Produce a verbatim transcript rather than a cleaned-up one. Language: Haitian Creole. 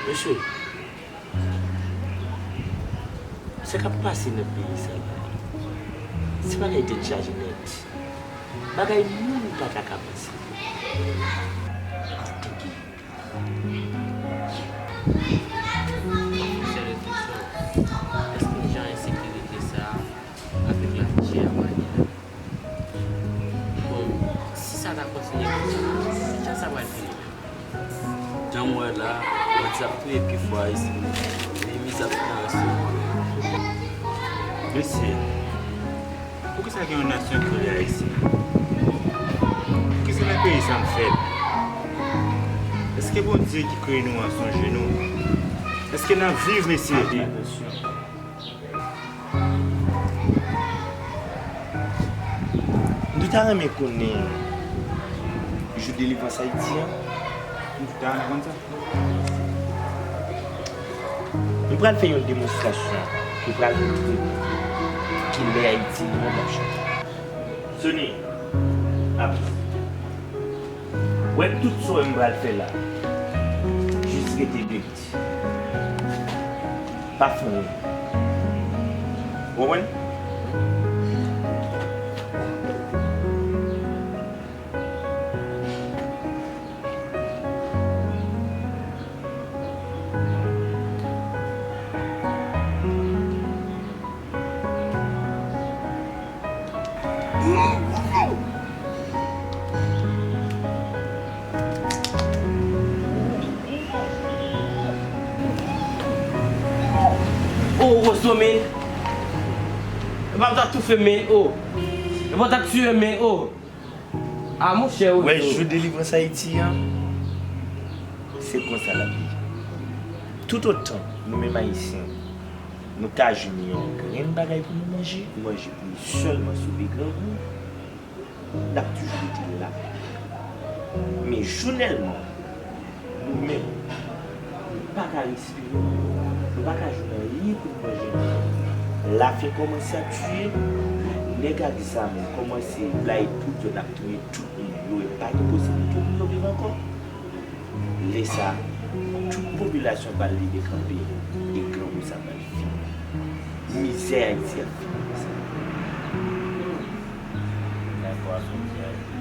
Mesye, sa k ap pase nan peyi sa la, se bagay tèt chaje nèt. Bagay moun pa ta ka panse. Antanke Sè de tout sa, èske jan ensekirite sa a avèk lachè a pa gen la? Bon, si sa ta kontinye konsa, jan sa pral fini menm? Jan m wè la, bandi ap touye pi fò Ayisyen. Wi, miz ap nan Ayisyen. Mesye, poukisa gen yon nasyon ki rele Ayisyen? Poukisa nan peyi sa m fèt? Èske Bondye ki kreye nou an sonje nou? Èske n ap viv, mesye? M te ta renmen konnen jou delivrans Ayiti an. M te ta renmen konn sa. M pral fè yon demonstrasyon ki pral montre kilè Ayiti an ap chanje. Sony, Abdi, wè tout sa w wè m pral fè la, jis rete de Pa fè anyen. Ou konprann? Oh, Roso, men. Epa m t ap toufe, men, oh. Epa w t ap tiye, men, oh. Ah, monchè, Roso. Wè, jou delivrans Ayiti an, se konsa l ap ye. Toutotan nou menm Ayisyen, nou ka jwenn yon grenn bagay pou nou manje, nou manje pou nou sèlman sove grangou, n ap toujou rete la. Men jounèlman, nou menm, nou pa ka respire, nou pa ka jwenn anyen pou nou manje. Lafen kòmanse ap tiye, nèg ak zam kòmanse blayi tout zòn ap touye tout moun yo, e pa gen posiblite pou yo viv ankò. Lè sa a, tout popilasyon pral leve kanpe e grangou sa pral fini. Mizè Ayiti ap fini konsa. Dakò, se mizè Ayiti.